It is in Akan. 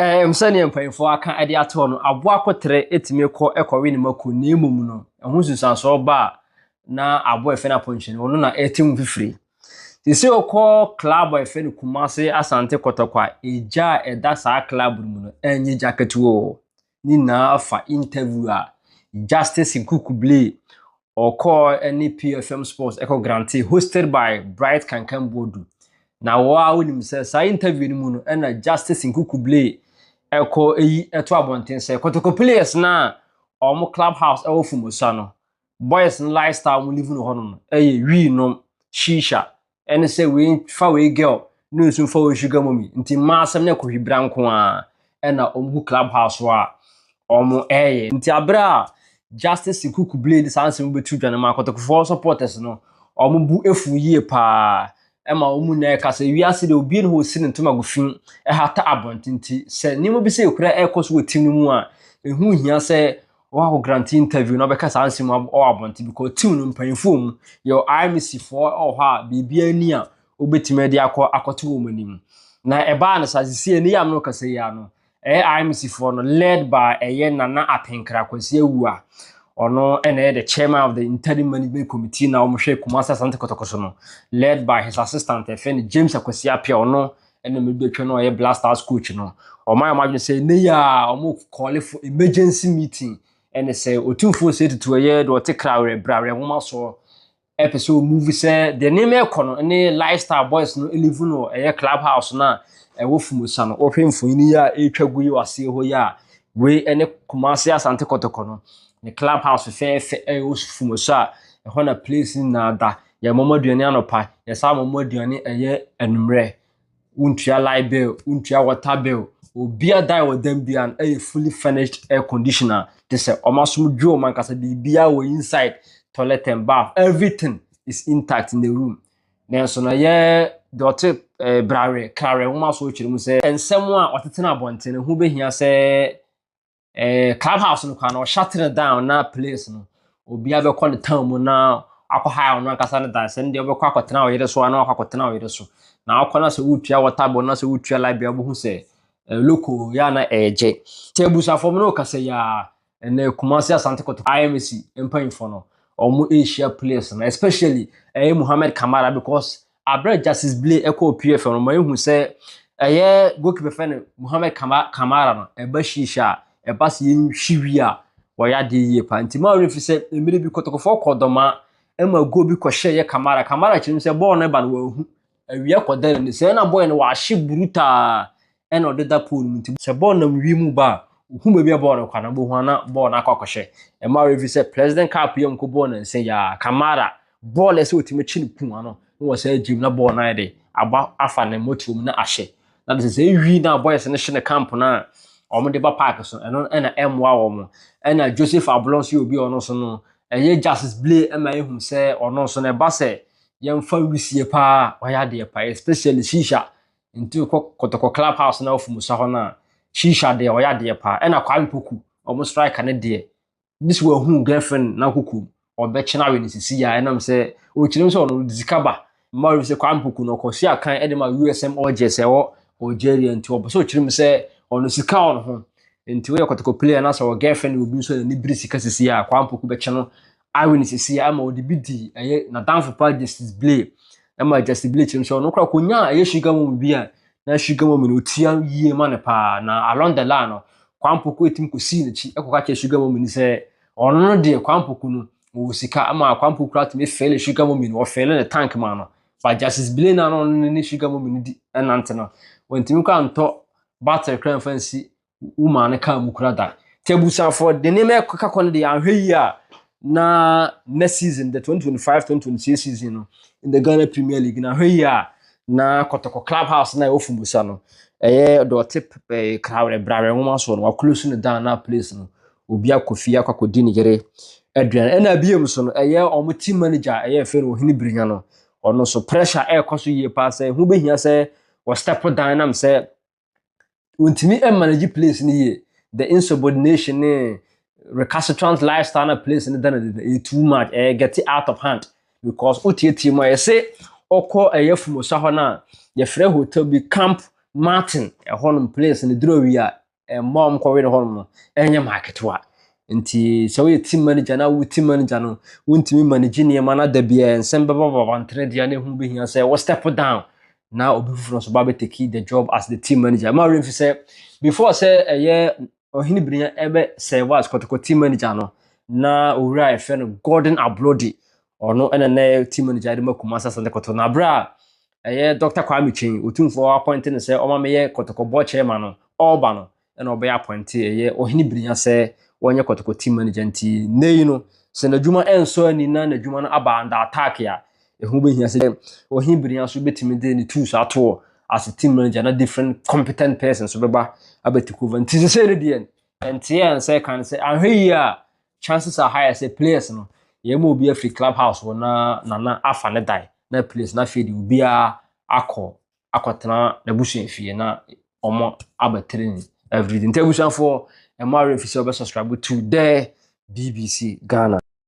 Sɛdeɛ mpanyinfoɔ aka de ato hɔ no, aboa koterɛ tumi kɔ kɔwe ne mako, na mmom no, ɛho nsunsuansoɔ ba a, na aboa a yɛfrɛ no apɔnkye no, ɔno na ɛte ho fifire. Seesei wokɔ club a yɛfrɛ no Kumasi Asante Kɔtɔkɔ a, egya a ɛda saa club no mu no, ɛnyɛ gya ketewa o. Ne nyinaa fa interview a Justice Nkuku Blay ɔkɔɔ ne PFM Sports ɛkɔ grante, hosted by Bright Kankan Boadu. Na wɔn a wonim sɛ saa interview no mu no, ɛna Justice Nkuku Blay ɛkɔ eyi ɛto abɔnten sɛ Kɔtɔkɔ players na wɔn club house ɛwɔ Fumosa no, boys no lifestyle wɔn live no hɔnom no ɛyɛ wii nom, shisha, ɛne sɛ wei fa wei girl ne nso fa wei sugar mummy. Nti mmaa asɛm no ɛkɔhwibra nko ara ɛna wɔn gu club house hɔ a wɔn ɛɛyɛ. Nti abere a Justice Nkuku Blay de saa nsɛm bɛtu dwa no ma Kɔtɔkɔfoɔ supporters no, wɔn bu efu yie paa, ɛma wɔn mu nyinaa ɛka sɛ wiase deɛ, obi ne hɔ osi ne ntoma gu fi ɛhata abɔnten. Nti sɛ nneɛma bi sɛ ekura ɛrekɔ so wɔ team no mu a, ehu hia sɛ wɔakɔ grant interview na ɔbɛka saa nsɛm wɔ abɔnten, because team no mpanyinfoɔ mu yɛ IMC foɔ wɔ hɔ a, biribiara ni a wobɛtumi de akɔ akɔto wɔn anim. Na ɛbaa no saa sisi ani yam no kasa yi ano, ɛyɛ IMC foɔ no led by ɛyɛ Nana Apenkra Kwasi Awu a ɔno ɛna ɛyɛ the chairman of the interim management committee na wɔhwɛ Kumasi Asante Kɔtɔkɔ so no, led by his assistant ɛfɛ no James Akwasi Appiah. Ɔno ɛna mɛ betwa no ɔyɛ Black Stars coach no. Ɔmo ayɛ ɔmo adwene sɛ ne yɛ a ɔmo call for emergency meeting, ɛne sɛ Otumfuo sɛ tutu ɛyɛ deɛ ɔte Krawerɛ Brawerɛ nwoma soɔ ɛpɛ sɛ ɔmove sɛ deɛ nneɛma ɛkɔ no ne lifestyle boys no live no, ɛyɛ club house no a ɛwɔ Fumosa no. Wɔhwɛ mfonini yi a ɛretwa gu yi wɔ aseɛ hɔ yi a, wei ɛne Kumasi Asante Kɔtɔkɔ no ne club house fɛɛfɛ ɛwɔ Fumosa a ɛhɔ na place nyinaa da. Yɛ mɔmɔ aduane anɔpa, yɛsan mɔmɔ aduane ɛyɛ anwummerɛ. Wontua light bill, wontua water bill. Obiara dan wɔ dan biara no ɛyɛ fully furnished, air conditioner te sɛ ɔmo asom dwo ɔmo ankasa, biribiara wɔ inside, toilet and bath, everything is intact in the room. Nanso na yɛ deɛ ɔte Brawe Krawe nwoma so kyerɛ mu sɛ nsɛm a ɔtete no abɔnten ho behia sɛ club house no kwan no ɔshut no down na place no obiara bɛkɔ ne town mu na akɔ ha ɔno ankasa ne dan sɛ ne deɛ ɔbɛkɔ akɔtena ɔyere so ana wakɔ akɔtena ɔyere so. Na akɔ na sɛ wotua water bill na sɛ wotua light bill, wobɛhu sɛ loko yɛ ana ɛɛgye. Nti abusuafoɔ mu no kasa yi a, ɛnɛ Kumasi Asante Kɔtɔkɔ IMC mpanyinfoɔ no, wɔn ahyia players no, especially ɛyɛ Muhammed Kamara, because abere Justice Blay ɛkɔɔ PFL no, ma ehu sɛ ɛyɛ goalkeeper fɛ no Muhammed Kamara no, ɛba hyihyia a ɛba sɛ yɛnhwi wie a, wɔyɛ adeɛ yie paa. Nti maa wɔn fi sɛ mmiri bi Kɔtɔkɔfoɔ kɔ Dɔma ɛma goal bi kɔhyɛ yɛ Kamara. Kamara kyerɛ mu sɛ bɔɔl no ba no, wɔahu awia kɔda n'ani sɛ ɛna bɔɔl no wɔahye brutaa ɛna ɔde da pole mu. Nti sɛ bɔɔl nam wiem ba a, ohu baabi a bɔɔl no kɔ na bohu ana bɔɔl no akɔ akɔhyɛ. Ɛma wɔn fi sɛ President Cup yɛ nko bɔɔl no nsa yia Kamara bɔɔl ɛsɛ otumi kyi ne kun ano na wɔsɛ gyim na bɔɔl no ayɛ de aba afa ne moto mu na ahyɛ. Na de sɛ ewi na boys no hyɛ ne camp no a wɔn de ba park so, ɛno ɛna ɛmmoa wɔn. Ɛna Joseph Ablon nso yɛ obi a ɔno nso no ɛyɛ Justice Blay ɛma ehu sɛ ɔno nso no ɛba sɛ yɛmfa wisie paa, ɔyɛ adeɛ paa, especially shisha. Nti kɔ Kɔtɔkɔ club house na ɔfum sa hɔ no a, shisha deɛ, ɔyɛ adeɛ paa. Ɛna Kwame Poku, ɔmo striker ne deɛ, this wɔn girlfriend na koko ɔbɛkyena awe ne sisi a, ɛnam sɛ ɔkyerɛ mu sɛ ɔno de sika ba mma ɔre sɛ Kwame Poku no ɔkɔsi akan ɛde ma USM Alger sɛ ɛwɔ Algeria. Nti ɔpɛ sɛ ɔkyerɛ mu sɛ ɔno sika wɔ ne ho. Nti woyɛ Kɔtɔkɔ player na sɛ ɔwɔ girlfriend obi nso n'ani bere sika sisi a, Kwame Poku bɛkyɛ no awe ne sisi a, ama ɔde bi di ɛyɛ n'adamfo pa Justice Blay. Ɛma Justice Blay kyerɛ mu sɛ ɔno koraa konya ɛyɛ sugar mummy bi a, na sugar mummy no otua yie ma no paa. Na along the line no, Kwame Poku etimi kɔsii n'akyi ɛkɔka kyerɛ sugar mummy no sɛ ɔno no deɛ, Kwame Poku no ɔwɔ sika, ama Kwame Poku koraa tumi fill sugar mummy no, ɔfill ne tank ma no. But Justice Blay na ɔno ne sugar mummy no di ɛnante no, wɔntumi koraa ntɔ battery koraa mfa nsi woman no kaa mu koraa da. Nti abusuafoɔ de nneɛma ɛkeka kɔ no deɛ, ahwɛ yie a, na next season, the 2025-2026 season no in the Ghana Premier League na ahwɛ yie a, na Kɔtɔkɔ club house na ɛwɔ Fumusa no, ɛyɛ deɛ ɔte Krawerɛ Brawerɛ nwoma so no, waclose no down na place no obi akɔ fie akɔ akɔdi ne yere aduane. Ɛna abiem so no, ɛyɛ ɔmo team manager ɛyɛ fɛ no Ohene Birinya no, ɔno so pressure ɛrekɔ so yie paa sɛ ho behia sɛ wɔ step down, nam sɛ ntumi manage place no yie. The insubordination ne recalcitrant lifestyle na place no da no ɛyɛ too much, ɛyɛ get out of hand, because wotietie mu a, yɛsɛ ɔkɔ ɛyɛ Fumosa hɔ no a, yɛfrɛ hotel bi Camp. Martin ɛhɔnom players no duro wie a, ɛmma wɔn kɔwe no hɔnom no ɛnyɛ maa ketewa. Nti sɛ woyɛ team manager na wo team manager no wontumi manage nneɛma na da biara nsɛm bɛba babantene deɛ, na ɛho bɛhia sɛ wo step down na obi foforɔ nso ba bɛtake the job as the team manager. Ma werɛ mfi sɛ before sɛ ɛyɛ Ɔhene Biria ɛbɛ serve as Kɔtɔkɔ team manager no, na owura a yɛfrɛ no Gordon Ablodi, ɔno ɛna na ɛyɛ team manager de ma Kumasi Asante Kɔtɔkɔ. Na abere a ɛyɛ Dr Kwame Kyei Otumfoɔ appoint no sɛ ɔma meyɛ Kɔtɔkɔ board chairman no, ɔreba no ɛna ɔbɛyɛ appoint ɛyɛ Ɔhene Biria sɛ wɔnyɛ Kɔtɔkɔ team manager. Nti nne yi no, sɛ n'adwuma ɛnsɔ ani na n'adwuma no aba under attack a, ɛho bɛhia sɛ Ɔhene Biria nso bɛtumi de ne tools ato as a team manager na different competent person so bɛba abɛtake over. Nti sɛ no deɛ, ɛnteɛ nsɛ kan sɛ ahwɛ yie a, chances are higher sɛ players no yɛn mu obi afiri club house hɔ na Nana afa ne dan na players na afei de obiara akɔ akɔtena n'abusua fie na wɔn aba training everyday. Nti abusuafoɔ, ɛmo awerɛ fi sɛ wɔbɛ subscribe to the BBC Ghana.